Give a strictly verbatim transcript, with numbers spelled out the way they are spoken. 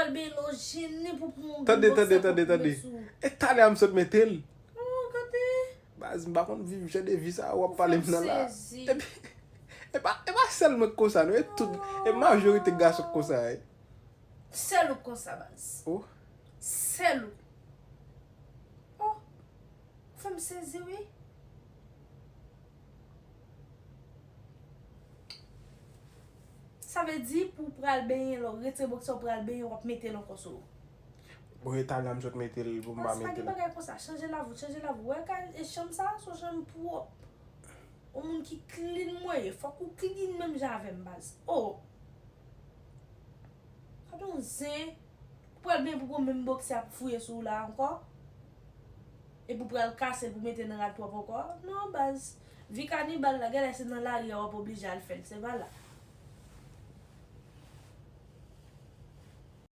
Pral benyen lò jennen pou pran yon Tande, bòks tande, sa tande, pou tande. sou. E talè a m sot mete l. Oh, gade. Baz, m pa konn viv jan de vi sa w ap pale m nan la. Sezi. Epi, e pa, e pa sèl mwen k konsa, non. E tout, e majorite gason k konsa, wi. Sèl ou k konsa, baz. Oh. Sèl ou. Oh. Fè m sezi, wi. Sa vle di pou w pral benyen, lè w retire bòks sa, w pral benyen, w ap mete l ankò sou ou. Bon, e talè a m sot mete l pou m pa Baz, pa mete gen l. Bagay konsa, chanje lavi w, chanje lavi w. Wè kay e chanm sa, se yon chanm pwòp. Yon moun ki clean mwen ye, fòk ou clean menm jan avè m, baz. Oh. Gade yon zen. Ou pral benyen pou gon menm bòks sa ap fouye sou ou la ankò? Epi w pral kase l pou mete nan rad pwòp ankò? Non, baz. Vi kanibal la, genlè se nan lari a w ap oblije al fè l, se pa la.